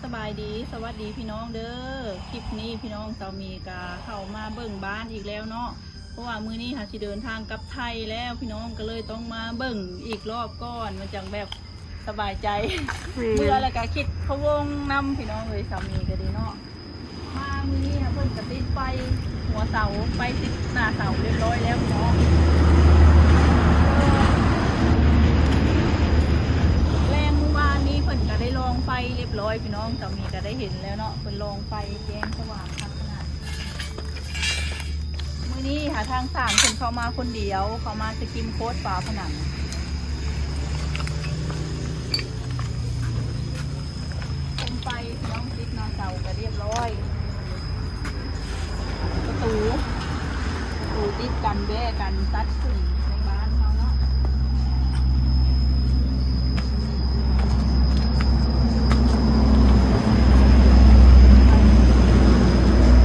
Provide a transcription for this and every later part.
ສະບາຍດີ ສະຫວັດດີພີ່ນ້ອງເດີ. ຄລິບນີ້ພີ່ນ້ອງ ສາວມີກະເຂົ້າມາເບິ່ງບ້ານອີກແລ້ວເນາະ ເພາະວ່າມື້ນີ້ຫາຊິເດີນທາງກັບໄທແລ້ວ ພີ່ນ້ອງກໍເລີຍຕ້ອງມາເບິ່ງອີກລອບກ່ອນ ມັນຈັ່ງແບບສະບາຍໃຈ ແມ່ນ ເມື່ອແລ້ວກໍຄິດພະວົງນຳ ພີ່ນ້ອງເອີຍ. ສາວມີກໍດີເນາະ ມາມື້ນີ້ນະ ເພິ່ນກະຕິດໄຟຫົວເສົາ ໄຟຕິດໜ້າເສົາຮຽບຮ້ອຍແລ້ວເນາະ. ແລງມື້ວານນີ້ເພິ່ນກະໄດ້ລອງໄຟຮຽບຮ້ອຍພີ່ນ້ອງ ສາວມີກະໄດ້ເຫັນແລ້ວເນາະ ເພິ່ນລອງໄຟແຈ້ງສະຫວ່າງຄັກຂະໜາດ. ມື້ນີ້ຫາທາງຊ່າງເພິ່ນເຂົ້າມາຄົນດຽວ ເຂົ້າມາສະກິມໂຄດຝາຜະໜັງ ໂຄມໄຟພີ່ນ້ອງ ຕິດໜ້າເສົາກະຮຽບຮ້ອຍ ປະຕູ ປະຕູຕິດກັນແບ້ກັນ ຕັດຝຸ່ນໃນບ້ານເຮົາເນາະ.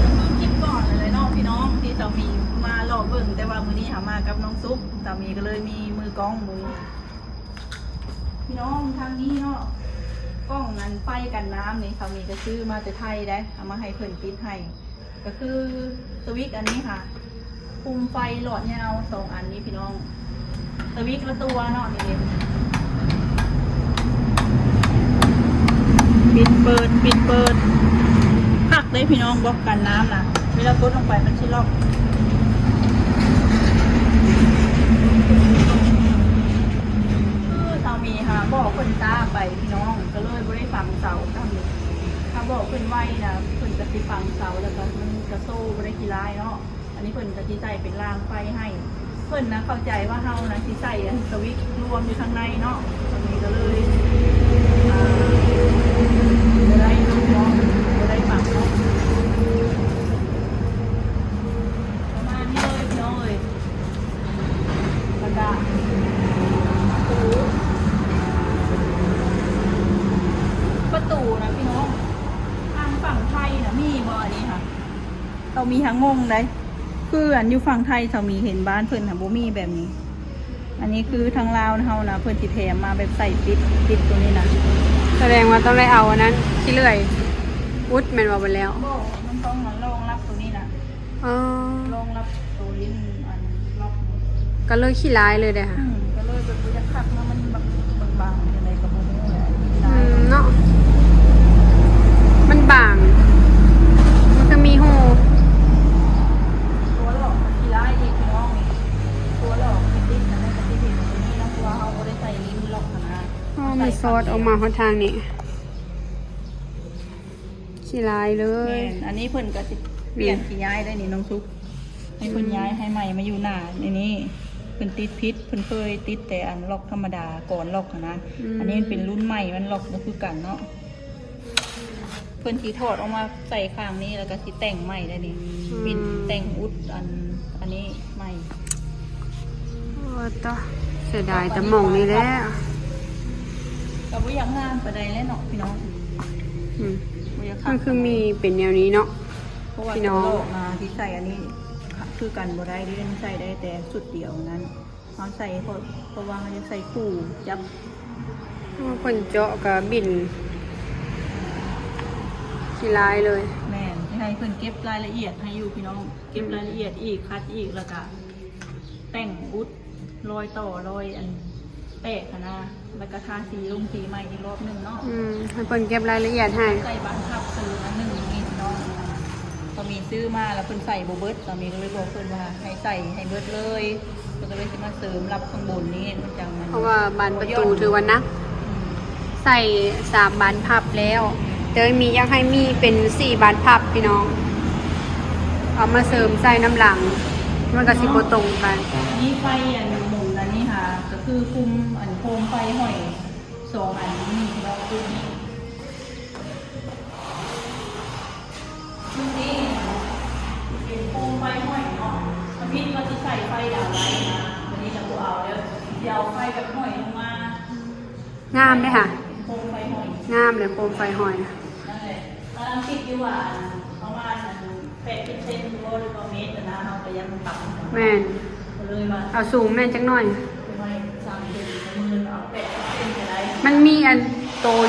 ຄືຄລິບກ່ອນນັ້ນແຫຼະເນາະພີ່ນ້ອງ ທີ່ສາວມີມາເລາະເບິ່ງ ແຕ່ວ່າມື້ນີ້ເຮົາມາກັບນ້ອງສຸກ ສາວມີກໍເລີຍມີມືກ້ອງມື ພີ່ນ້ອງ ທາງນີ້ເນາະ ກ້ອງອັນໄຟກັນນ້ຳນີ້ ສາວມີກໍຊື້ມາແຕ່ໄທໄດ໋ ເອົາມາໃຫ້ເພິ່ນຕິດໃຫ້ ກໍຄືສະວິດອັນນີ້ຫາຄຸມໄຟຫຼອດຍາວສອງອັນນີ້ພີ່ນ້ອງ ສະວິດລະຕົວເນາະ ນີ້ເດ້ ປິດເປີດ ປິດເປີດ ຄັກເດ້ພີ່ນ້ອງ ບລັອກກັນນ້ຳນະ ເວລາກົດລົງໄປມັນຊິລັອກ. ຄືສາວມີຫາບອກເພິ່ນຊ້າໄປພີ່ນ້ອງ ກໍເລີຍບໍ່ໄດ້ຝັງເສົາຊ້ຳ ຖ້າບອກເພິ່ນໄວນະ ເພິ່ນກໍຊິຝັງເສົາ ແລ້ວກໍມັນກະໂຊບໍ່ໄດ້ຂີ້ລາຍເນາະ. ອັນນີ້ເພິ່ນກໍຊິໃສ່ເປັນລາງໄຟໃຫ້ ເພິ່ນນະເຂົ້າໃຈວ່າເຮົານະຊິໃສ່ອັນສະວິດລວມຢູ່ທາງໃນເນາະ ສາວມີກໍເລີຍ ອ່າ ບໍ່ໄດ້ເນາະ ບໍ່ໄດ້ຝັງເນາະ ປະມານນີ້ເລີຍພີ່ນ້ອງເອີຍ. ແລ້ວກະປະຕູ ປະຕູນະພີ່ນ້ອງ ທາງຝັ່ງໄທນະມີບໍ່ອັນນີ້ຫະ? ເຂົາມີຫາງົງໃດ໋ ຄືອັນຢູ່ຝັ່ງໄທເຂົາມີ ເຫັນບ້ານເພິ່ນຫາບໍ່ມີແບບນີ້. ອັນນີ້ຄືທາງລາວເຮົານະ ເພິ່ນຊິແຖມມາແບບໃສ່ປິດ ປິດຕົວນີ້ນະ ສະແດງວ່າຕ້ອງໄດ້ເອົາອັນນັ້ນ ຂີ້ເລື່ອຍອຸດແມ່ນບໍ່? ເບິດແລ້ວ ບໍ່ ມັນຕ້ອງມາລອງລັບຕົວນີ້ນະ. ອໍ ລອງລັບໂຕຫຼິ້ນອັນລັອກ ກໍເລີຍຂີ້ລາຍເລີຍເດ້ຫະ. ອືມ ກໍເລີຍແບບບໍ່ຢາກຄັກນະ ມັນແບບບາງໆ ຈັ່ງໃດກໍບໍ່ຮູ້ແຫຼະ. ອືມ ເນາະ ມັນບາງ ມັນກໍມີຮູ ຕົວຫຼອກມັນຂີ້ລາຍອີກພີ່ນ້ອງ ຕົວຫຼອກມັນຕິດນະ ມັນກໍຊິເປັນຕົວນີ້ນະ ເພາະວ່າເຮົາບໍ່ໄດ້ໃສ່ຫຼິ້ນລັອກຫັ້ນນະ. ອໍ ມັນສອດອອກມາຮອດທາງນີ້. ຂີ້ລາຍເລີຍ. ແມ່ນ ອັນນີ້ເພິ່ນກໍຊິປ່ຽນ ອືມ ຊິຍ້າຍໄດ້ນີ້ນ້ອງສຸກ ໃຫ້ເພິ່ນ ອືມ ຍ້າຍໃຫ້ໃໝ່ມາຢູ່ໜ້າໃນນີ້. ເພິ່ນຕິດຜິດ ເພິ່ນເຄີຍຕິດແຕ່ອັນລັອກທຳມະດາ ກອນລັອກຫັ້ນນະ. ອືມ ອັນນີ້ມັນເປັນລຸ້ນໃໝ່ ມັນລັອກບໍ່ຄືກັນເນາະ. ເພິ່ນຊິຖອດອອກມາໃສ່ຂ້າງນີ້ ແລ້ວກໍຊິແຕ່ງໃໝ່ໄດ້ນີ້. ອືມ ປິນແຕ່ງອຸດອັນ ອັນນີ້ໃໝ່. ໂອ້ ຕາ ເສຍດາຍແຕ່ໝ່ອງນີ້ແຫຼະ. ກໍບໍ່ຢາກງາມປານໃດແຫຼະເນາະພີ່ນ້ອງ. ອືມ ບໍ່ຢາກ ມັນຄືມີເປັນແນວນີ້ເນາະ ເພາະວ່າ ພີ່ນ້ອງ ຕົວລອກນະທີ່ໃສ່ອັນນີ້ຄືກັນບໍ່ໄດ້ເດ້ ໃສ່ໄດ້ແຕ່ຊຸດດຽວນັ້ນ. ເຮົາໃສ່ເພາະ ເພາະວ່າເຮົາຢາກໃສ່ຄູ່ຈັບ. ໂອ້ ເພິ່ນເຈາະກະບິນຂີ້ລາຍເລີຍ. ແມ່ນ ໃຫ້ເພິ່ນເກັບລາຍລະອຽດໃຫ້ຢູ່ພີ່ນ້ອງ. ເກັບລາຍລະອຽດອີກ ຂັດອີກ ແລ້ວກະແຕ່ງອຸດ ລອຍຕໍ່ ລອຍອັນແຕກຫັ້ນນະ ແລ້ວກະທາສີລົງສີໃໝ່ອີກລອບໜຶ່ງເນາະ. ອືມ ໃຫ້ເພິ່ນເກັບລາຍລະອຽດໃຫ້. ໃສ່ບານພັບເສີມອັນໜຶ່ງນີ້ເນາະ ສາມີຊື້ມາແລ້ວເພິ່ນໃສ່ບໍ່ເບິດ ສາມີກໍເລີຍບອກເພິ່ນວ່າໃຫ້ໃສ່ໃຫ້ເບິດເລີຍ ເພິ່ນກໍເລີຍຊິມາເສີມລັບຂ້າງບົນນີ້ ມັນຈັ່ງນັ້ນ ເພາະວ່າບານປະຕູຖືວ່າໜັກ. ອືມ ໃສ່ສາມບານພັບແລ້ວ ແຕ່ມີ ຢາກໃຫ້ມີເປັນສີ່ບານພັບພີ່ນ້ອງ ເອົາມາເສີມໃສ່ນຳຫຼັງ ມັນກໍຊິບໍ່ຕົງກັນ. ອັນນີ້ໄຟອັນໝູນອັນນີ້ຫາ ກໍຄືຄຸມອັນໂຄມໄຟຫ້ອຍສອງອັນນີ້ເນາະ ຄືນີ້ ຄືນີ້ເປັນໂຄມໄຟຫ້ອຍເນາະ. ທຳອິດວ່າຊິໃສ່ໄຟດາວໄວ້ນະ ບັດນີ້ລະບໍ່ເອົາແລ້ວ ຊິເອົາໄຟແບບຫ້ອຍລົງມາ. ງາມເດ້ຫະ ໂຄມໄຟຫ້ອຍ ງາມເລີຍໂຄມໄຟຫ້ອຍ. ນັ້ນແຫຼະ ກຳລັງຄິດຢູ່ວ່າປະມານແປດສິບເຊັນບໍ່ ຫຼືວ່າເມັດນະ ເຮົາກໍຍັງປັບ. ແມ່ນ ກໍເລີຍວ່າເອົາສູງແນ່ຈັກໜ້ອຍ ໄວ້ສາມເຊັນ ປະເມີນເອົາແປດສິບເຊັນກໍໄດ້. ມັນມີອັນໂຕ ຫື?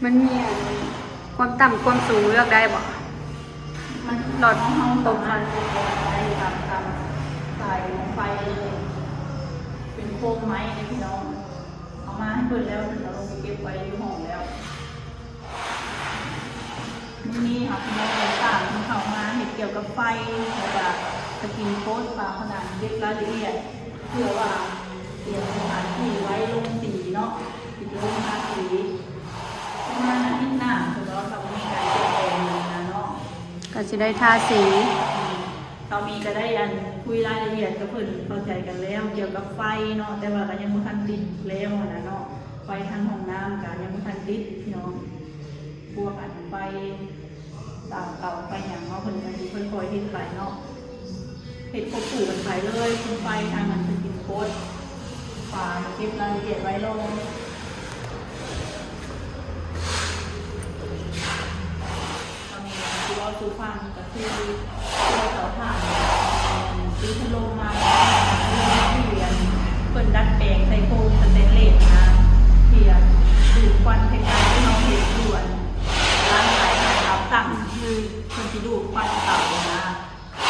ມັນມີອັນຄວາມຕ່ຳຄວາມສູງເລືອກໄດ້ບໍ່? ມັນ ຫຼອດໂຄມໄຟ ເຮົາສາມາດເລືອກໄດ້ຕາມ ຕາມສາຍຂອງໄຟເລີຍ ເປັນໂຄມໄມ້ເດ້ພີ່ນ້ອງ. ເອົາມາໃຫ້ເພິ່ນແລ້ວ ເພິ່ນກໍລົງໄປເກັບໄວ້ຢູ່ຫ້ອງແລ້ວ. ມື້ນີ້ເຮົາກຳລັງໄດ້ສ້າງເຂົ້າມາເຮັດກ່ຽວກັບໄຟ ແລ້ວກະສະກິນໂຄດຝາຜະໜັງ ເກັບລາຍລະອຽດ ເພື່ອວ່າຕຽມສະຖານທີ່ໄວ້ລົງສີເນາະ ຊິໄປລົງທາສີ. ປະມານອາທິດໜ້າ ເພິ່ນວ່າເຂົາມີການປ່ຽນແປງຫັ້ນນະເນາະ ກໍຊິໄດ້ທາສີ. ເຮົາມີກໍໄດ້ອັນຄຸຍລາຍລະອຽດກັບເພິ່ນ ເຂົ້າໃຈກັນແລ້ວກ່ຽວກັບໄຟເນາະ ແຕ່ວ່າກໍຍັງບໍ່ທັນຕິດແລ້ວຫັ້ນນະເນາະ. ໄຟທາງຫ້ອງນ້ຳກໍຍັງບໍ່ທັນຕິດພີ່ນ້ອງ. ພວກອັນໄຟຕາມເຕົາໄຟຫຍັງເນາະ ເພິ່ນກໍຊິຄ່ອຍໆເຮັດໄປເນາະ ເຮັດຄວບຄູ່ກັນໄປເລີຍ. ຄົນໄຟທາງນັ້ນເພິ່ນກິນໂຄດ ຝາເກັບລາຍລະອຽດໄວ້ລອງ. ຕອນນີ້ທີ່ເວົ້າສູ່ຟັງກໍຄືຕົວເຕົາຖ່ານ ຊື້ພັດລົມມາ ພັດລົມທີ່ອັນເພິ່ນດັດແປງໃສ່ໂຄງສະແຕນເລດນະ ທີ່ອັນດູດຄວັນ ຄ້າຍໆທີ່ເຮົາເຫັນຢູ່ອັນ ຮ້ານຂາຍອາຫານຕາມສັ່ງ ເພິ່ນຊິດູດຄວັນເຕົານະ.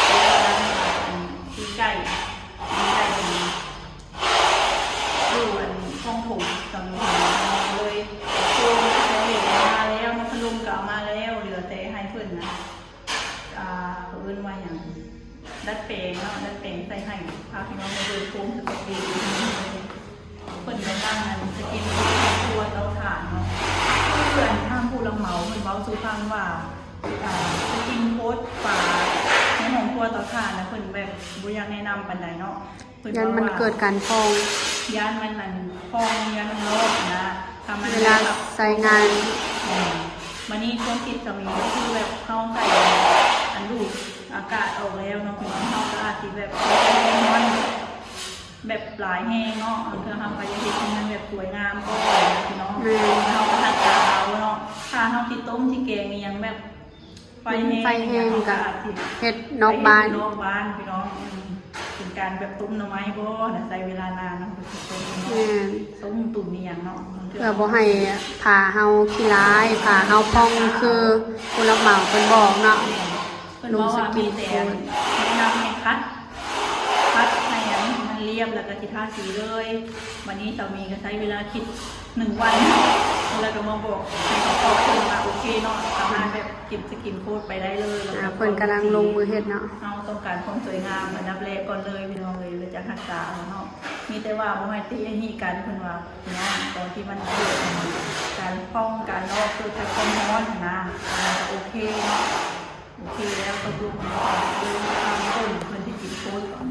ແລ້ວອັນປີກໄກ່ ປີກໄກ່ຢູ່ອັນຫ້ອງໂຖງ ສາມີເພິ່ນເລີຍໂທໄປເລີຍ ເອົາມາແລ້ວເນາະ ພັດລົມກໍເອົາມາແລ້ວ ເຫຼືອແຕ່ໃຫ້ເພິ່ນນະ ອ່າ ເຂົາເອີ້ນວ່າຫຍັງ ດັດແປງເນາະ ດັດແປງໃສ່ໃຫ້ ພາພີ່ນ້ອງມາເບິ່ງໂຄງສະເຕັກເດດ ເພິ່ນກຳລັງອັນສະກິນໂຄດຄົວເຕົາຖ່ານເນາະ. ເພື່ອນທາງຜູ້ຮັບເໝົາເພິ່ນເວົ້າສູ່ຟັງວ່າ ອ່າ ສະກິນໂຄດຝາໃນຫ້ອງຄົວເຕົາຖ່ານນະ ເພິ່ນແບບບໍ່ຢາກແນະນຳປານໃດເນາະ. ເພິ່ນ ຢ້ານມັນເກີດການພອງ ຢ້ານມັນອັນພອງ ຢ້ານມັນລອກນະ ຖ້າມັນ ເວລາໃຊ້ງານ. ອືມ ບາດນີ້ຄວາມຄິດສາມີກໍຄືແບບເຮົາໃສ່ອັນດູດອາກາດອອກແລ້ວເນາະ ເຮົາກໍອາດຊິແບບບໍ່ໃສ່ຄວາມຮ້ອນ ແບບຫຼາຍແຮງເນາະ ບາງເທື່ອເຮົາກໍຢາກເຮັດໃຫ້ມັນແບບສວຍງາມກ່ອນພີ່ນ້ອງ ແມ່ນ ເຮົາກໍຮັກສາເອົາເນາະ. ຖ້າເຮົາຊິຕົ້ມຊິແກງອີ່ຫຍັງແບບໄຟແຮງ ໄຟແຮງກໍອາດຊິເຮັດນອກບ້ານ ນອກບ້ານພີ່ນ້ອງ. ອືມ ເປັນການແບບຕົ້ມໜໍ່ໄມ້ບໍ່ນະ ໃຊ້ເວລານານເນາະ ຕົ້ມເນາະ ແມ່ນ ຕົ້ມຕຸ້ມອີ່ຫຍັງເນາະ ເພື່ອບໍ່ໃຫ້ຜ້າເຮົາຂີ້ລ້າຍ ຜ້າເຮົາພອງ ຄືຜູ້ຮັບເໝົາເພິ່ນບອກເນາະ. ແມ່ນ ເພິ່ນເວົ້າວ່າມີແຕ່ແນະນຳໃຫ້ຂັດ ຂັດໃຫ້ອັນມັນລຽບ ແລ້ວກໍຊິທາສີເລີຍ. ບາດນີ້ສາມີກໍໃຊ້ເວລາຄິດໜຶ່ງວັນ ແລ້ວກໍມາບອກໃຫ້ເຂົາຕອບເພິ່ນວ່າໂອເຄເນາະ ສາມາດແບບກິນສະກິນໂຄດໄປໄດ້ເລີຍ. ແລ້ວກໍ ອ່າ ເພິ່ນກຳລັງລົງມືເຮັດເນາະ ເຮົາຕ້ອງການຄວາມສວຍງາມອັນດັບແລກກ່ອນເລີຍພີ່ນ້ອງເອີຍ ແລ້ວຈະຮັກສາເອົາເນາະ. ມີແຕ່ວ່າບໍ່ໃຫ້ຕິຫະນີ້ກັນ ເພິ່ນວ່າພີ່ນ້ອງ ຕອນທີ່ມັນເກີດການພອງການລອກ ເກີດຈາກຄວາມຮ້ອນຫັ້ນນະ ກໍໂອເຄເນາະ. ໂອເຄແລ້ວ ຕົກລົງກັນເລີຍ ຕາມຕົ້ນເພິ່ນຊິກິນໂຄດກ່ອນ.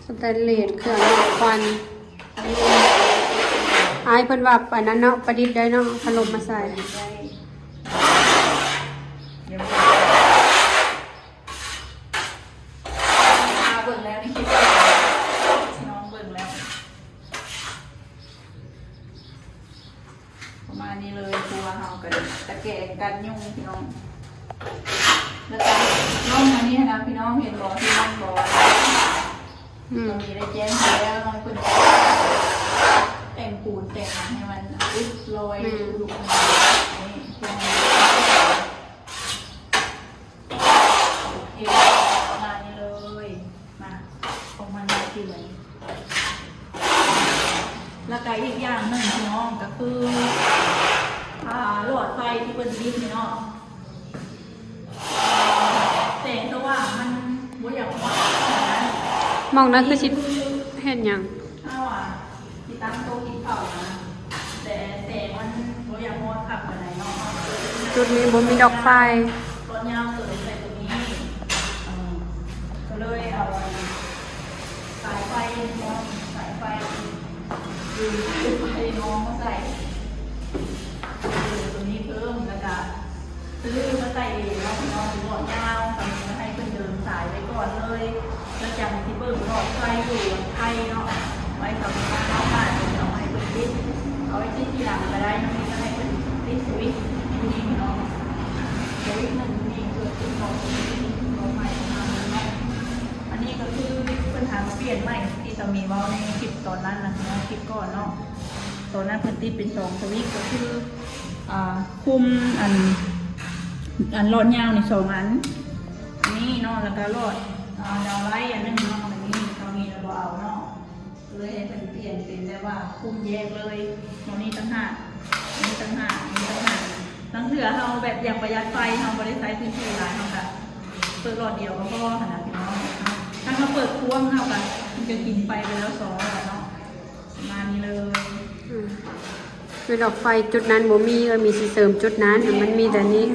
ສະແຕນເລດ ເຄື່ອງດູດຄວັນ. ອ້າຍເພິ່ນວ່າອັນນັ້ນເນາະ ປະດິດໄດ້ເນາະ ພັດລົມມາໃສ່. ເບິ່ງແລ້ວໃນຄລິບ ພີ່ນ້ອງເບິ່ງແລ້ວ ປະມານນີ້ເລີຍ. ຄົວເຮົາກໍຕະແກງກັນຍຸງພີ່ນ້ອງ ແລ້ວກໍລົງອັນນີ້ຫັ້ນນະ ພີ່ນ້ອງເຫັນບໍ່ ທີ່ມັນບໍ່ ອືມ ກໍມີໄດ້ແຈ້ງໄປແລ້ວເນາະ ເພິ່ນແຕ່ງປູນແຕ່ງຫຍັງໃຫ້ມັນອຸດລອຍ ແມ່ນ ອຸດລຸກ ນີ້ ໂອເຄ ປະມານນີ້ເລີຍ. ມາ ອອກມາໜ້າທີ່ໄວ້. ແລ້ວກະອີກຢ່າງໜຶ່ງພີ່ນ້ອງ ກໍຄື ອ່າ ຫຼອດໄຟທີ່ເພິ່ນຕິດນີ້ເນາະ ແສງສະຫວ່າງມັນບໍ່ຢາກຮອດ. ໝ່ອງນັ້ນຄືຊິເຮັດຫຍັງ? ເຮົາອະ ທີ່ຕັ້ງໂຕະກິນເຂົ້ານະ ແຕ່ແສງມັນບໍ່ຢາກຮອດຄັກປານໃດເນາະ. ຈຸດນີ້ບໍ່ມີດອກໄຟ ຕອນຍາວເກີນໃສ່ຕົວນີ້ ເອີ ກໍເລີຍເອົາສາຍໄຟເນາະ ສາຍໄຟ ດຶງສາຍໄຟນ້ອງມາໃສ່ ເອີ ຕົວນີ້ເພີ່ມ ແລ້ວກະ ຊື້ມາໃສ່ເອງເນາະ ເນາະ ເປັນຫຼອດຍາວ ສາມີກໍໃຫ້ເພິ່ນເດີນສາຍໄປກ່ອນເລີຍ ແລ້ວຈັ່ງຊິເບິ່ງຫຼອດໄຟຢູ່ໄທເນາະ. ໄວ້ເຂົາເຈົ້າເອົາຜ້າຕົວນີ້ອອກໃຫ້ເພິ່ນຕິດ ເອົາໄວ້ຕິດທີຫຼັງກໍໄດ້ເນາະ ນີ້ກໍໃຫ້ເພິ່ນຕິດສະວິດຢູ່ນີ້ເນາະ ສະວິດໜຶ່ງຢູ່ນີ້ ເພື່ອຕິດເຂົ້າສະວິດເຂົ້າໄຟເຂົ້າເນາະ. ອັນນີ້ກໍຄືເພິ່ນຫາມາປ່ຽນໃໝ່ ທີ່ສາມີເວົ້າໃນຄລິບຕອນນັ້ນນະເນາະ ຄລິບກ່ອນເນາະ ຕອນນັ້ນເພິ່ນຕິດເປັນສອງສະວິດ ກໍຄື ອ່າ ຄຸມອັນ ອັນຫຼອດຍາວນີ້ສອງອັນ ອັນນີ້ເນາະ ແລ້ວກໍຫຼອດ ອ່າ ດາວໄລອັນໜຶ່ງເນາະ ອັນນີ້ເຮົາມີແລ້ວບໍ່ເອົາເນາະ ກໍເລີຍໃຫ້ເພິ່ນປ່ຽນເປັນແບບວ່າຄຸມແຍກເລີຍ ເນາະ ນີ້ຕ່າງຫາກ ນີ້ຕ່າງຫາກ ນີ້ຕ່າງຫາກ. ລາງເທື່ອເຮົາແບບຢາກປະຢັດໄຟ ເຮົາບໍ່ໄດ້ໃຊ້ພື້ນທີ່ຫຼາຍ ເຮົາກໍເປີດຫຼອດດຽວກໍພໍຫັ້ນນະພີ່ນ້ອງເນາະ. ຖ້າເຮົາເປີດພວງ ເຮົາກໍ ມັນກໍກິນໄຟໄປແລ້ວສອງຫຼອດເນາະ ປະມານນີ້ເລີຍ. ອືມ ຄືດອກໄຟຈຸດນັ້ນບໍ່ມີ ເອີ ມີຊິເສີມຈຸດນັ້ນ ມັນມີແຕ່ນີ້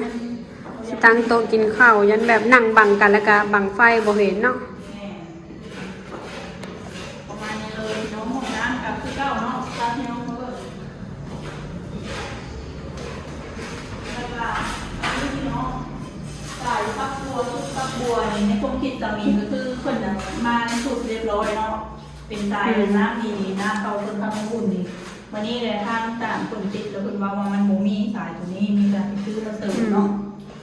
ຊິຕັ້ງໂຕະກິນເຂົ້າ ຢ້ານແບບນັ່ງບັງກັນ ແລ້ວກະບັງໄຟບໍ່ເຫັນເນາະ. ປະມານນີ້ເລີຍເນາະ. ຫ້ອງນ້ຳກໍຄືເກົ່າເນາະ ຕາມທີ່ເຮົາເບິ່ງ ແລ້ວກໍອັນນີ້ເນາະ ສາຍຝັກບົວ ຊຸດຝັກບົວນີ້ ໃນຄວາມຄິດສາມີກໍຄືເພິ່ນນະ ມາໃນຊຸດຮຽບຮ້ອຍເນາະ ເປັນສາຍ ອືມ ນ້ຳນີ້ ນ້ຳເຂົ້າເພິ່ນ ເຂົ້ານ້ຳອຸ່ນນີ້. ບາດນີ້ແຫຼະ ທາງຕາມເພິ່ນຕິດແລ້ວ ເພິ່ນເວົ້າວ່າມັນບໍ່ມີສາຍໂຕນີ້ ມີແຕ່ໄປຊື້ມາເສີມເນາະ. ອືມ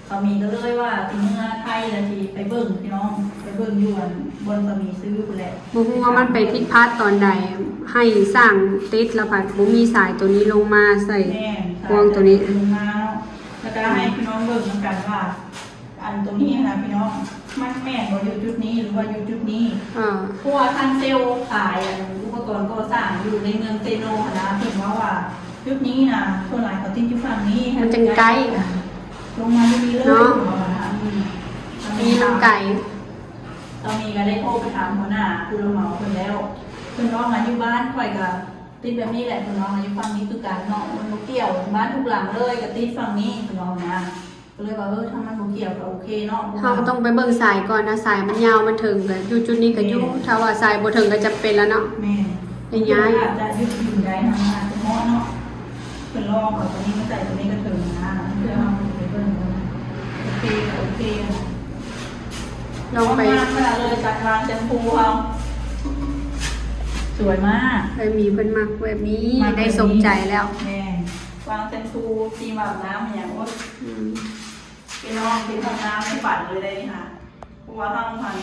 ສາມີກໍເລີຍວ່າຊິເມືອໄທແລ້ວ ຊິໄປເບິ່ງພີ່ນ້ອງ ໄປເບິ່ງຢູ່ອັນບ່ອນສາມີຊື້ພຸ້ນແຫຼະ. ບໍ່ຮູ້ວ່າມັນໄປຜິດພາດຕອນໃດ ໃຫ້ຊ່າງຕິດແລ້ວພັດບໍ່ມີສາຍໂຕນີ້ລົງມາໃສ່ ແມ່ນ ພວງໂຕນີ້ ສາຍໂຕນີ້ລົງມາເນາະ. ແລ້ວກໍໃຫ້ ອືມ ພີ່ນ້ອງເບິ່ງນຳກັນວ່າ ອັນໂຕນີ້ຫັ້ນນະພີ່ນ້ອງ ມັນແມ່ນບໍ່ຢູ່ຈຸດນີ້ ຫຼືວ່າຢູ່ຈຸດນີ້? ອາ ເພາະວ່າທາງເຊວຂາຍອັນອຸປະກອນກໍ່ສ້າງຢູ່ໃນເມືອງເຊໂນຫັ້ນນະ ເພິ່ນເວົ້າວ່າຈຸດນີ້ນະ ສ່ວນຫຼາຍເຂົາຕິດຢູ່ຝັ່ງນີ້ ມັນຈັ່ງໃກ້ ລົງມາຢູ່ນີ້ເລີຍ ເນາະ ເພິ່ນວ່ານະ. ອືມ ນີ້ມັນໄກ. ຕອນນີ້ກໍໄດ້ໂທໄປຖາມຫົວໜ້າຜູ້ຮັບເໝົາເພິ່ນແລ້ວ ເພິ່ນເວົ້າວ່າຢູ່ບ້ານຂ້ອຍກໍຕິດແບບນີ້ແຫຼະ ເພິ່ນເວົ້າວ່າຢູ່ຝັ່ງນີ້ຄືກັນເນາະ ມັນບໍ່ກ່ຽວ ບ້ານທຸກຫຼັງເລີຍກໍຕິດຝັ່ງນີ້ ເພິ່ນເວົ້ານະ. ກໍເລີຍວ່າ ເອີ ຖ້າມັນບໍ່ກ່ຽວກໍໂອເຄເນາະ ເຮົາຕ້ອງໄປເບິ່ງສາຍກ່ອນນະ ສາຍມັນຍາວມັນເຖິງ ກໍຢູ່ຈຸດນີ້ກໍຢູ່ ແມ່ນ ຖ້າວ່າສາຍບໍ່ເຖິງກໍຈຳເປັນແລ້ວເນາະ. ແມ່ນ ໄດ້ຍ້າຍ ອາດຈະຢຸດຢູ່ໄດ້ນະ ມັນອາດຈະເໝາະເນາະ ເພິ່ນລອງເອົາຕົວນີ້ມາໃສ່ຕົວນີ້ກໍເຖິງນະ ເພື່ອເຮົາໄປເບິ່ງກັນນະ. ໂອເຄ ໂອເຄ ລອງໄປ ງາມຂະໜາດເລີຍ ຈັດວາງແຊມພູເຮົາ ສວຍມາກ ເອີ ມີເພິ່ນມັກແບບນີ້ ໄດ້ສົມໃຈແລ້ວ. ແມ່ນ ວາງແຊມພູ ຄຣີມອາບນ້ຳອີ່ຫຍັງ ໂອ້ຍ ອືມ ພີ່ນ້ອງ ເປັນຫ້ອງນ້ຳໃນຝັນເລີຍໄດ໋ນີ້ຫາ ເພາະວ່າເຮົາຫັ້ນ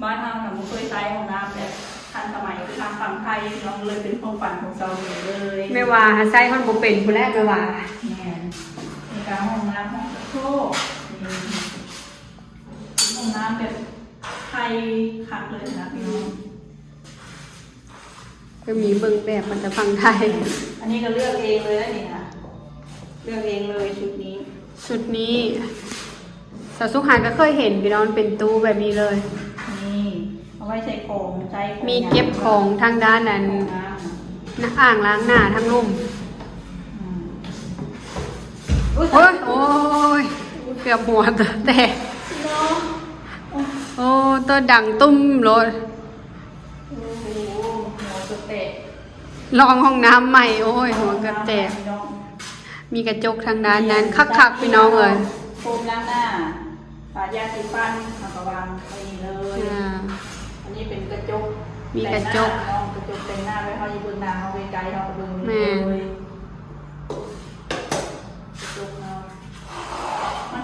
ບ້ານເຮົານະບໍ່ເຄີຍໃຊ້ຫ້ອງນ້ຳແບບທັນສະໄໝຄືທາງຝັ່ງໄທ ພີ່ນ້ອງ ເລີຍເປັນຄວາມຝັນຂອງຊາວເມືອງເລີຍ. ແມ່ວ່າຫາໃຊ້ມັນບໍ່ເປັນພຸ້ນແຫຼະ ແມ່ວ່າ. ແມ່ນ ນີ້ກະຫ້ອງນ້ຳ ຫ້ອງຊັກໂຄກ ນີ້ ເປັນຫ້ອງນ້ຳແບບໄທຄັກເລີຍນະ ພີ່ນ້ອງ. ກໍມີເບິ່ງແບບມາແຕ່ຝັ່ງໄທ. ອັນນີ້ກໍເລືອກເອງເລີຍນະນີ້ນະ ເລືອກເອງເລີຍຊຸດນີ້. ຊຸດນີ້ ສາວສຸກຫາກໍເຄີຍເຫັນພີ່ນ້ອງ ມັນເປັນຕູ້ແບບນີ້ເລີຍ. ນີ້ ເອົາໄວ້ໃສ່ຂອງ ໃສ່ຂອງ ມີເກັບຂອງທາງດ້ານນັ້ນ ຫ້ອງນ້ຳ ອ່າງລ້າງໜ້າທາງລຸ່ມ. ອືມ ໂອ້ຍ ໂອ້ຍ ເກືອບຫົວແຕກ. ໂອ້ ໂຕດັງຕຸ້ມໂລດ. ໂອ້ໂຫ ຫົວເກືອບແຕກ ລອງຫ້ອງນ້ຳໃໝ່. ໂອ້ຍ ຫົວເກືອບແຕກ. ມີກະຈົກທາງດ້ານນັ້ນ ຄັກໆ ພີ່ນ້ອງເອີຍ. ໂຟມລ້າງໜ້າ ຢາສີຟັນ ເຮົາກໍວາງໄວ້ນີ້ເລີຍ. ອ່າ ອັນນີ້ເປັນກະຈົກ ມີກະຈົກ ແຕ່ງໜ້າເນາະ ກະຈົກແຕ່ງໜ້າໄວ້ ເຮົາຢາກເບິ່ງໜ້າເຮົາໄກໆ ເຮົາກໍເບິ່ງນີ້ເລີຍ. ແມ່ນ ກະຈົກເນາ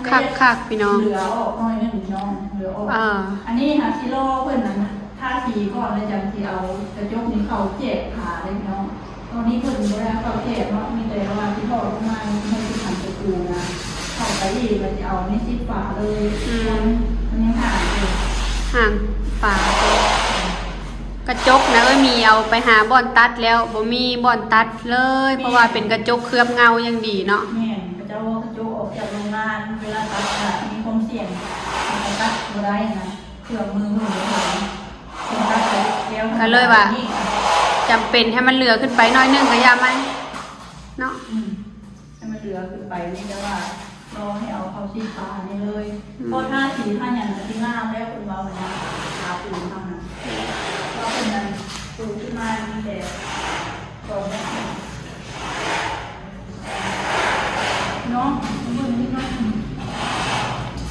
ະ. ຄັກໆ ພີ່ນ້ອງ ເຫຼືອອອກໜ້ອຍໜຶ່ງພີ່ນ້ອງ ເຫຼືອອອກ. ເອີ ອັນນີ້ຫາຊິລໍເພິ່ນນັ້ນ ທາສີກ່ອນ ແລ້ວຈັ່ງຊິເອົາກະຈົກນີ້ເຂົ້າແຈກພາເດ້ພີ່ນ້ອງ. ຕອນນີ້ເພິ່ນບໍ່ໄດ້ເອົາເຂົ້າແຈກເນາະ ມີແຕ່ວ່າຊິຖອດອອກມາ ໃຫ້ຊິຂັນປະຕູນະ ເຂົ້າໄປອີກ ແລ້ວຊິເອົານີ້ຊິຝາເລີຍ. ອືມ ມັນຍັງຫາຢູ່ ຫາງຝາ ກະຈົກນະ ເອີຍ ມີເອົາໄປຫາບ່ອນຕັດແລ້ວ ບໍ່ມີບ່ອນຕັດເລີຍ. ແມ່ນ ເພາະວ່າເປັນກະຈົກເຄືອບເງົາຢ່າງດີເນາະ. ແມ່ນ ເຂົາເຈົ້າວ່າກະຈົກອອກຈາກໂຮງງານ ເວລາຕັດກໍມີຄວາມສ່ຽງ ເອົາໄປຕັດບໍ່ໄດ້ນະ ເຄື່ອງມືເພິ່ນບໍ່ເຖິງ ເພິ່ນຕັດໄປແລ້ວ ກໍເລີຍວ່າ ຈຳເປັນໃຫ້ມັນເຫຼືອຂຶ້ນໄປໜ້ອຍໜຶ່ງກໍຢ່າມັນເນາະ. ອືມ ໃຫ້ມັນເຫຼືອຂຶ້ນໄປນີ້ ແຕ່ວ່າລໍໃຫ້ເອົາເຂົ້າສີຟ້ານີ້ເລີຍ. ອືມ ພໍທາສີທາຫຍັງກໍຊິງາມແລ້ວ ເພິ່ນເວົ້ານະ ທາປູນເຮົານະ ວ່າເພິ່ນນັ້ນປູຂຶ້ນມາມີແຕ່ ເນາະ ເບິ່ງນິດໜ້ອຍ.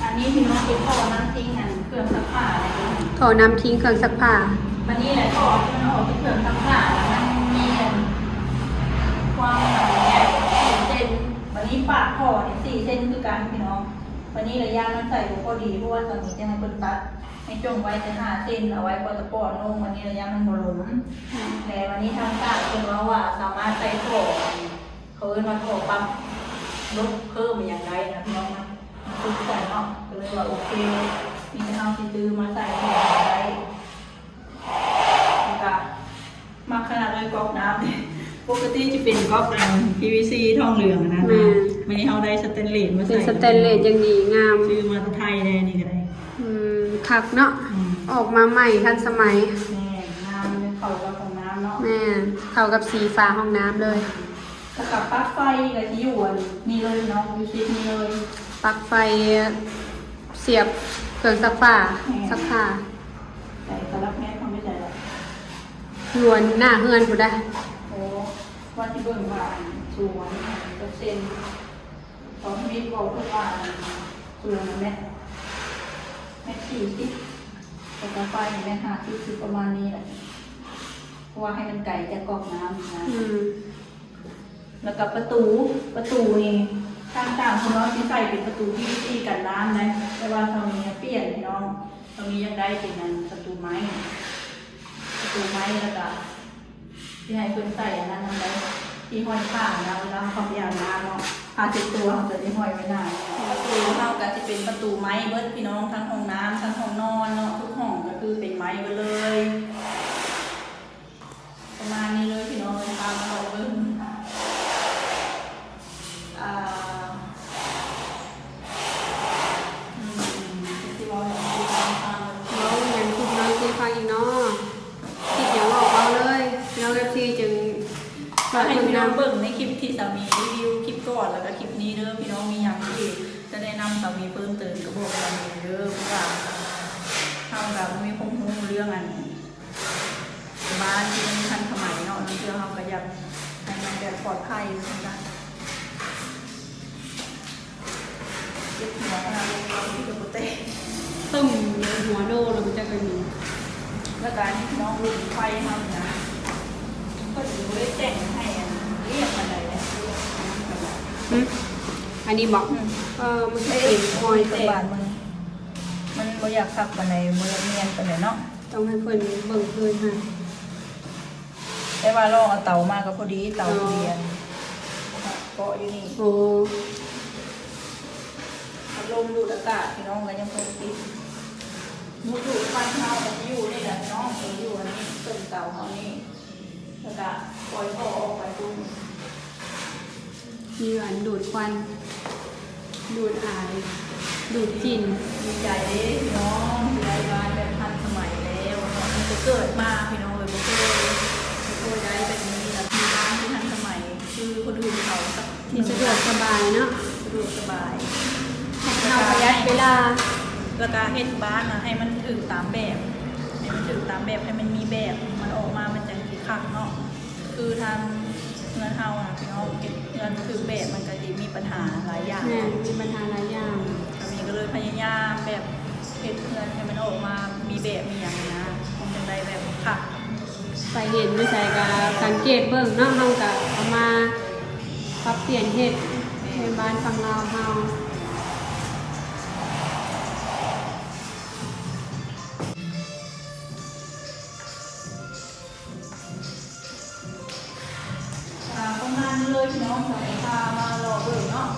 ອັນນີ້ພີ່ນ້ອງເປັນທໍ່ນ້ຳຖິ້ມອັນເຄື່ອງຊັກຜ້າເດ້ ທໍ່ນ້ຳຖິ້ມເຄື່ອງຊັກຜ້າ. ບັດນີ້ແຫຼະ ທໍ່ທີ່ມັນອອກຈາກເຄື່ອງຊັກຜ້າ ກັນພີ່ນ້ອງ. ບາດນີ້ລະຢ້ານມັນໃສ່ບໍ່ພໍດີ ເພາະວ່າສາມີຈະໃຫ້ເພິ່ນຕັດໃຫ້ຈົ່ງໄວ້ແຕ່ຫ້າເຊັນ ເອົາໄວ້ພໍຕະປອນລົງ. ບາດນີ້ລະຢ້ານມັນບໍ່ລົງ ແລະບາດນີ້ທາງການເພິ່ນເວົ້າວ່າສາມາດໃສ່ທໍ່ ເຂົາເອີ້ນວ່າທໍ່ປັບລົດເພີ່ມອີ່ຫຍັງໄດ້ນະພີ່ນ້ອງນະ ມັນຄືກັນເນາະ. ກໍເລີຍວ່າໂອເຄ ມີແຕ່ເຮົາຊິຊື້ມາໃສ່ໃຫ້ໄດ້. ແລ້ວກະມັກຂະໜາດເລີຍກອກນ້ຳ ປົກກະຕິຈະເປັນກອກອັນ ພີວີຊີ ທອງເຫຼືອງອັນນັ້ນນະ ແມ່ນ ມື້ນີ້ເຮົາໄດ້ສະແຕນເລດມາໃສ່ ເປັນສະແຕນເລດຢ່າງດີງາມ ຊື້ມາແຕ່ໄທແດ່ນີ້ກໍໄດ້. ອືມ ຄັກເນາະ ອືມ ອອກມາໃໝ່ທັນສະໄໝ. ແມ່ນ ງາມ ເຂົ້າກັບຫ້ອງນ້ຳເນາະ. ແມ່ນ ເຂົ້າກັບສີຝາຫ້ອງນ້ຳເລີຍ. ແລ້ວກໍປັກໄຟກໍຊິຢູ່ອັນນີ້ເລີຍເນາະ ຢູ່ຊິດນີ້ເລີຍ. ປັກໄຟສຽບເຄື່ອງຊັກຜ້າ ແມ່ນ ຊັກຜ້າ. ໃສ່ຕະລັບແມັດເຮົາໄປໃສ່ລະ ຢູ່ອັນໜ້າເຮືອນພຸ້ນດາ. ໂອ້ ວ່າຊິເບິ່ງວ່າສວນຈັກເຊັນ ຕອນນີ້ເວົ້າເພິ່ນວ່າສວນແມັດ ແມັດສີ່ສິບ ແລ້ວກໍໄຟແມັດຫ້າສິບ ຄືປະມານນີ້ແຫຼະ ເພາະວ່າໃຫ້ມັນໄກຈາກກອກນ້ຳນະ. ອືມ ແລ້ວກໍປະຕູ ປະຕູນີ້ ທາງການຂອງເຮົາຊິໃສ່ເປັນປະຕູພີວີຊີກັນນ້ຳນະ ແຕ່ວ່າເຮົາມີປ່ຽນພີ່ນ້ອງ ເຮົາມີຢາກໄດ້ເປັນອັນປະຕູໄມ້ ປະຕູໄມ້ ແລ້ວກໍຊິໃຫ້ເພິ່ນໃສ່ອັນນັ້ນນຳໄດ້ ທີ່ຫ້ອຍຜ້ານະ ເວລາເຮົາເຂົ້າໄປອາບນ້ຳເນາະ ຜ້າເຊັດຕົວເຮົາກໍຊິຫ້ອຍໄວ້ໜ້າ. ປະຕູເຮົາກໍຊິເປັນປະຕູໄມ້ເບິດພີ່ນ້ອງ ທັງຫ້ອງນ້ຳ ທັງຫ້ອງນອນເນາະ ທຸກຫ້ອງກໍຄືເປັນໄມ້ເບິດເລີຍ. ປະມານນີ້ເລີຍພີ່ນ້ອງເອີຍ ພາມາເບິ່ງ ອ່າ ອືມ ຊິເວົ້າຫຍັງສູ່ຟັງ ເວົ້າຫຍັງສູ່ພີ່ນ້ອງໄດ້ຟັງອີກເນາະ ຄິດຫຍັງອອກເວົ້າເລີຍ ພີ່ນ້ອງເອັຟຊີຈຶ່ງ ໃຫ້ພີ່ນ້ອງເບິ່ງໃນຄລິບທີ່ສາມີຣີວິວຄລິບກ່ອນ ແລ້ວກໍຄລິບນີ້ເດີພີ່ນ້ອງ ມີຫຍັງທີ່ຈະແນະນຳສາມີເພີ່ມເຕີມກໍບອກສາມີເດີ ເພາະວ່າເຮົາກໍບໍ່ມີຄວາມຮູ້ເລື່ອງອັນ ບ້ານທີ່ມັນທັນສະໄໝເນາະ ລາງເທື່ອເຮົາກໍຢາກໃຫ້ມັນແບບປອດໄພຈັ່ງຊີ້ນະ. ເຈັບຫົວຂະໜາດເລີຍ ຫົວໂດແລ້ວບໍ່ຈັກເປັນຫຍັງ. ແລ້ວກໍອັນນີ້ພີ່ນ້ອງ ໂຮມໄຟເຮົານີ້ນະ ເພິ່ນບໍ່ໄດ້ແຕ່ງໃຫ້ອັນລຽບປານໃດເດ້. ຫຶ ອັນນີ້ບໍ? ອືມ ເອີ ມັນກໍເປັນຮອຍແຕກ ມັນບໍ່ຢາກຄັກປານໃດ ບໍ່ຢາກນຽນປານໃດເນາະ. ຕ້ອງໃຫ້ເພິ່ນເບິ່ງຄືນຫັ້ນ ແຕ່ວ່າລອງເອົາເຕົາມາກໍພໍດີ ເຕົາ ອໍ ທີ່ອັນເກາະຢູ່ນີ້. ໂອ້ ພັດລົມດູດອາກາດ ພີ່ນ້ອງກໍຍັງບໍ່ໄດ້ຕິດ. ດູດຄວັນເຮົາກໍຊິຢູ່ນີ້ແຫຼະພີ່ນ້ອງ ເອີ ຢູ່ອັນນີ້ ເຊິ່ງເຕົາເຮົານີ້ ແລ້ວກໍປ່ອຍທໍ່ອອກໄປພຸ້ນ. ມີອັນດູດຄວັນ ດູດອາຍ ດູດກິ່ນ. ດີໃຈເດ້ພີ່ນ້ອງ ທີ່ໄດ້ບ້ານແບບທັນສະໄໝແລ້ວເນາະ ຕັ້ງແຕ່ເກີດມາພີ່ນ້ອງເອີຍ ບໍ່ເຄີຍ ບໍ່ເຄີຍໄດ້ແບບນີ້ລະ ມີບ້ານທີ່ທັນສະໄໝຄືຄົນອື່ນເຂົາ ທີ່ສະດວກສະບາຍເນາະ ສະດວກສະບາຍ ເຮົາປະຢັດເວລາ ແລ້ວກະເຮັດບ້ານນະໃຫ້ມັນຖືກຕາມແບບ ໃຫ້ມັນຖືກຕາມແບບ ໃຫ້ມັນມີແບບ ມັນອອກມາມັນຈັ່ງຊິຄັກເນາະ. ຄືທາງເຮືອນເຮົານະພີ່ນ້ອງ ເຮັດເຮືອນບໍ່ຖືກແບບ ມັນກະຊິມີບັນຫາຫຼາຍຢ່າງ. ແມ່ນ ມີບັນຫາຫຼາຍຢ່າງ. ສາມີກໍເລີຍພະຍາຍາມແບບເຮັດເຮືອນໃຫ້ມັນອອກມາມີແບບມີຫຍັງນະ ມັນຈັ່ງໄດ້ແບບຄັກ. ໄປເຫັນຢູ່ໃສກໍສັງເກດເບິ່ງເນາະ ເຮົາກໍເອົາມາປັບປ່ຽນເຮັດໃນບ້ານຝັ່ງລາວເຮົາ. ອ່າ ປະມານນີ້ເລີຍພີ່ນ້ອງ ສາມີພາມາເລາະເບິ່ງເນາະ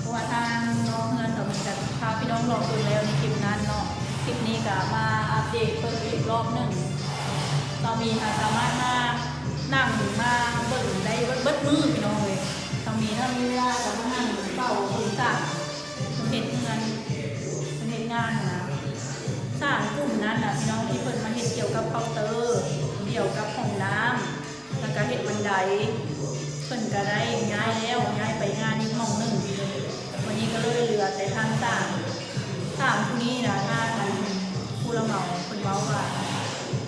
ເພາະວ່າທາງນ້ອງເຮືອນສາມີກໍພາພີ່ນ້ອງເລາະເບິ່ງແລ້ວໃນຄລິບນັ້ນເນາະ. ຄລິບນີ້ກໍມາອັບເດດເບິ່ງອີກລອບໜຶ່ງ ສາມີຫາສາມາດມານັ່ງມາເບິ່ງໄດ້ເບິດ ເບິດມື້ພີ່ນ້ອງເອີຍ. ສາມີຖ້າມີເວລາກໍມານັ່ງເຝົ້າເບິ່ງສາ ເພິ່ນເຮັດເຮືອນ ເພິ່ນເຮັດງານຫັ້ນນະ. ສາມກຸ່ມນັ້ນນະພີ່ນ້ອງ ທີ່ເພິ່ນມາເຮັດກ່ຽວກັບເຄົາເຕີ ກ່ຽວກັບຫ້ອງນ້ຳ ແລ້ວກະເຮັດບັນໄດ ເພິ່ນກະໄດ້ຍ້າຍແລ້ວ ຍ້າຍໄປງານອີກຫ້ອງໜຶ່ງ. ວັນນີ້ກໍເລີຍເຫຼືອແຕ່ທາງສາມ ສາມຜູ້ນີ້ນະ ທາງອັນຜູ້ຮັບເໝົາເພິ່ນເວົ້າວ່າ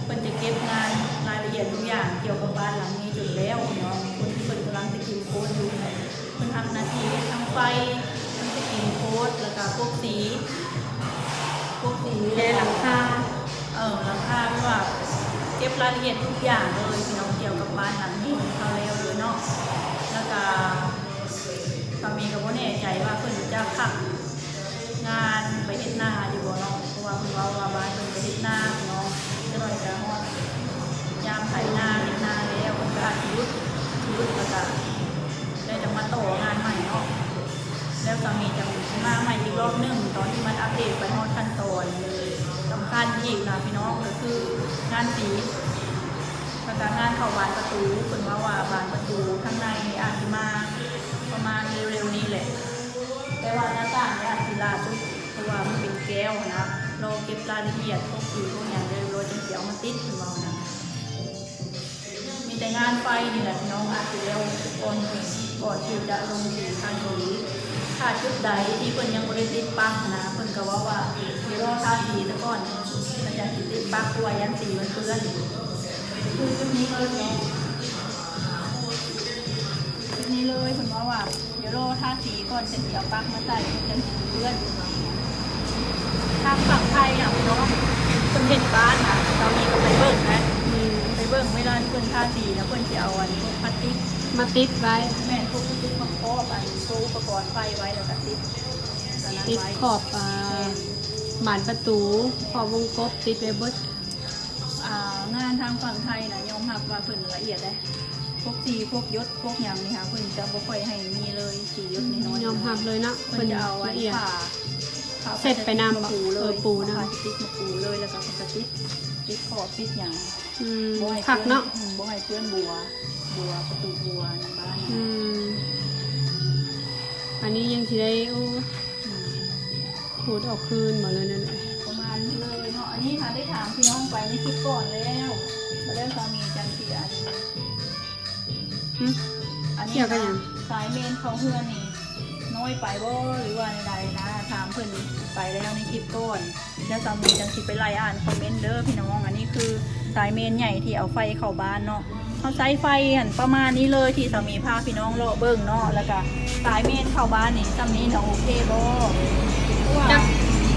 ເພິ່ນຈະເກັບງານລາຍລະອຽດທຸກຢ່າງກ່ຽວກັບບ້ານຫຼັງນີ້ຈົນແລ້ວພີ່ນ້ອງ. ຄົນທີ່ເພິ່ນກຳລັງສະກິນໂຄດຢູ່ຫັ້ນນະ ເພິ່ນຮັບໜ້າທີ່ເຮັດທັງໄຟ ທັງສະກິນໂຄດ ແລ້ວກະພວກສີ ພວກສີ ແລະ ຫຼັງຄາ ເອີ ຫຼັງຄາ ແບບວ່າເກັບລາຍລະອຽດທຸກຢ່າງເລີຍພີ່ນ້ອງ ກ່ຽວກັບບ້ານຫຼັງນີ້ຂອງເຂົາແລ້ວເລີຍເນາະ. ແລ້ວກະ ສາມີກໍບໍ່ແນ່ໃຈວ່າເພິ່ນຈະພັກງານໄປເຮັດນາຢູ່ບໍ່ເນາະ ເພາະວ່າເພິ່ນເວົ້າວ່າບ້ານເພິ່ນໄປເຮັດນາເນາະ ຈັກໜ້ອຍກໍຮອດຍາມໄຖນາເຮັດນາແລ້ວ ເພິ່ນກໍອາດຊິຢຸດ ຢຸດແລ້ວກໍ ແລ້ວຈັ່ງມາຕໍ່ງານໃໝ່ເນາະ ແລ້ວສາມີຈັ່ງມາໃໝ່ອີກລອບໜຶ່ງ ຕອນທີ່ມັນອັບເດດໄປຮອດຂັ້ນຕອນສຳຄັນອີກນະພີ່ນ້ອງ ກໍຄືງານສີ ແລ້ວກໍງານເຂົ້າບານປະຕູ ເພິ່ນເວົ້າວ່າບານປະຕູທາງໃນນີ້ອາດຊິມາປະມານເລັວໆນີ້ແຫຼະ ແຕ່ວ່າໜ້າຕ່າງນີ້ອາດຊິຫຼ້າສຸດ ເພາະວ່າມັນເປັນແກ້ວຫັ້ນນະ ລໍເກັບລາຍລະອຽດພວກສີພວກຫຍັງເລີຍ ລໍຈັ່ງຊິເອົາມາຕິດ ເພິ່ນເວົ້ານະ. ມີແຕ່ງານໄຟນີ້ແຫຼະພີ່ນ້ອງ ອາດຊິແລ້ວກ່ອນ ກ່ອນທີ່ຈະລົງສີຄັ້ງນີ້ ຖ້າຈຸດໃດທີ່ເພິ່ນຍັງບໍ່ໄດ້ຕິດປັກນະ ເພິ່ນກໍເວົ້າວ່າດຽວລໍທາສີຊະກ່ອນ ແລ້ວຈັ່ງຊິຕິດປັກ ເພາະວ່າຢ້ານສີມັນເປື້ອນ ຄືຈຸດນີ້ເລີຍເນາະ ຈຸດນີ້ເລີຍ ເພິ່ນເວົ້າວ່າ ດຽວລໍທາສີກ່ອນ ຈັ່ງຊິເອົາປັກມາໃສ່ ມັນຈັ່ງຊິບໍ່ເປື້ອນ. ທາງຝັ່ງໄທນະພີ່ນ້ອງ ເພິ່ນເຮັດບ້ານນະ ສາມີກໍໄປເບິ່ງນະ ໄປເບິ່ງເວລາທີ່ເພິ່ນທາສີນະ ເພິ່ນຊິເອົາອັນພວກພລາສຕິກມາຕິດໄວ້ ແມ່ນ ພວກພລາສຕິກມາຄອບອັນພວກອຸປະກອນໄຟໄວ້ ແລ້ວກໍຕິດອັນນັ້ນໄວ້ ຕິດຂອບ ອ່າ ແມ່ນ ບານປະຕູ ຂອບວົງກົບ ຕິດໄວ້ເບິດ. ອ່າ ງານທາງຝັ່ງໄທນະ ຍອມຮັບວ່າເພິ່ນລະອຽດເດ້ ພວກສີ ພວກຢົດ ພວກຫຍັງນີ້ຫາ ເພິ່ນຈະບໍ່ຄ່ອຍໃຫ້ມີເລີຍ ສີຢົດນ້ອຍໆ ຍອມຮັບເລີຍເນາະ ເພິ່ນຈະເອົາອັນ ລະອຽດ ຜ້າ ຜ້າພລາສຕິກມາປູເລີຍ ເອີ ປູນຳ ຜ້າພລາສຕິກມາປູເລີຍ ແລ້ວກໍພລາສຕິກຕິດຂອບຕິດຫຍັງ ອືມ ບໍ່ໃຫ້ເປື້ອນ ຄັກເນາະ ອືມ ບໍ່ໃຫ້ເປື້ອນບົວ ບົວ ປະຕູບົວໃນບ້ານ ອືມ ອັນນີ້ຍັງຊິໄດ້ ໂອ້ ອືມ ຂູດອອກຄືນບໍ່ ຫຼືແນວໃດ? ປະມານນີ້ເລີຍເນາະ ອັນນີ້ຫາໄດ້ຖາມພີ່ນ້ອງໄປໃນຄລິບກ່ອນແລ້ວ ແລ້ວສາມີຈັ່ງຊິອັນ ຫຶ? ອັນນີ້ ກ່ຽວກັບຫຍັງ? ສາຍເມນເຂົ້າເຮືອນນີ້ນ້ອຍໄປບໍ່ ຫຼືວ່າແນວໃດນະ ຖາມເພິ່ນໄປແລ້ວໃນຄລິບກ່ອນ ແລ້ວສາມີຈັ່ງຊິໄປໄລ່ອ່ານຄອມເມັນເດີພີ່ນ້ອງ. ອັນນີ້ຄືສາຍເມນໃຫຍ່ທີ່ເອົາໄຟເຂົ້າບ້ານເນາະ ເຮົາໃຊ້ໄຟຫັ້ນປະມານນີ້ເລີຍ ທີ່ສາມີພາພີ່ນ້ອງເລາະເບິ່ງເນາະ ແລ້ວກະສາຍເມນເຂົ້າບ້ານນີ້ ສ່ຳນີ້ນະໂອເຄບໍ່? ຈັກ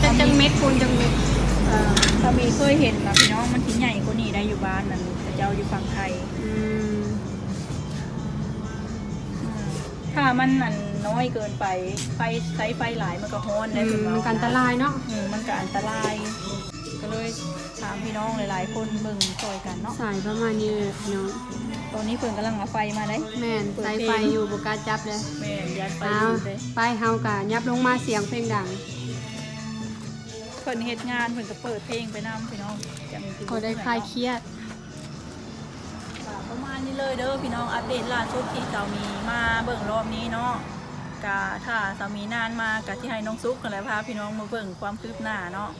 ຈັກ ຈັກເມັດຄູນຈັກເມັດ? ເອີ ສາມີເຄີຍເຫັນນະພີ່ນ້ອງ ມັນຊິໃຫຍ່ກວ່ານີ້ໄດ໋ ຢູ່ບ້ານນັ້ນ ເຂົາເຈົ້າຢູ່ຝັ່ງໄທ ອືມ ອືມ ຖ້າມັນອັນນ້ອຍເກີນໄປ ໄຟ ໃຊ້ໄຟຫຼາຍມັນກໍຮ້ອນໄດ໋ ອືມ ເພິ່ນວ່າ ມັນກໍອັນຕະລາຍເນາະ ອືມ ມັນກໍອັນຕະລາຍ ກໍເລີຍຖາມພີ່ນ້ອງຫຼາຍໆຄົນເບິ່ງຊ່ອຍກັນເນາະ ສາຍປະມານນີ້ແຫຼະພີ່ນ້ອງ. ຕອນນີ້ເພິ່ນກຳລັງເອົາໄຟມາເດ້ ແມ່ນ ໃຊ້ໄຟຢູ່ ບໍ່ກ້າຈັບເດ້ ແມ່ນ ຢ້ານໄຟດູດເດ້. ໄປ ເຮົາກໍຫຍັບລົງມາ ສຽງເພງດັງ ເພິ່ນເຮັດງານ ເພິ່ນກໍເປີດເພງໄປນຳພີ່ນ້ອງ ຈັ່ງ ພໍໄດ້ຄາຍຄຽດ. ປະມານນີ້ເລີຍເດີພີ່ນ້ອງ ອັບເດດລ່າສຸດທີ່ສາມີມາເບິ່ງລອບນີ້ເນາະ ກະຖ້າສາມີນານມາກະຊິໃຫ້ນ້ອງສຸກຫັ້ນແຫຼະພາພີ່ນ້ອງມາເບິ່ງຄວາມຄືບໜ້າເນາະ.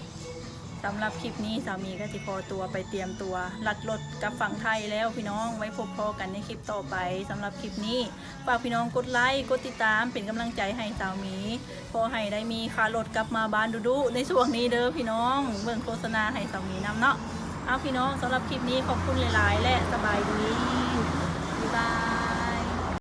ສຳລັບຄລິບນີ້ສາມີກໍຊິຂໍຕົວໄປຕຽມຕົວລັດລົດກັບຝັ່ງໄທແລ້ວພີ່ນ້ອງ ໄວ້ພົບພໍ້ກັນໃນຄລິບຕໍ່ໄປ. ສຳລັບຄລິບນີ້ ຝາກພີ່ນ້ອງກົດໄລ ກົດຕິດຕາມ ເປັນກຳລັງໃຈໃຫ້ສາວໝີ ຂໍໃຫ້ໄດ້ມີຄ່າລົດກັບມາບ້ານດຸໆ ໃນຊ່ວງນີ້ເດີພີ່ນ້ອງ ເບິ່ງໂຄສະນາໃຫ້ສາວໝີນຳເນາະ. ເອົາພີ່ນ້ອງ ສຳລັບຄລິບນີ້ຂອບຄຸນຫຼາຍໆ ແລະ ສະບາຍດີ ບາຍບາຍ.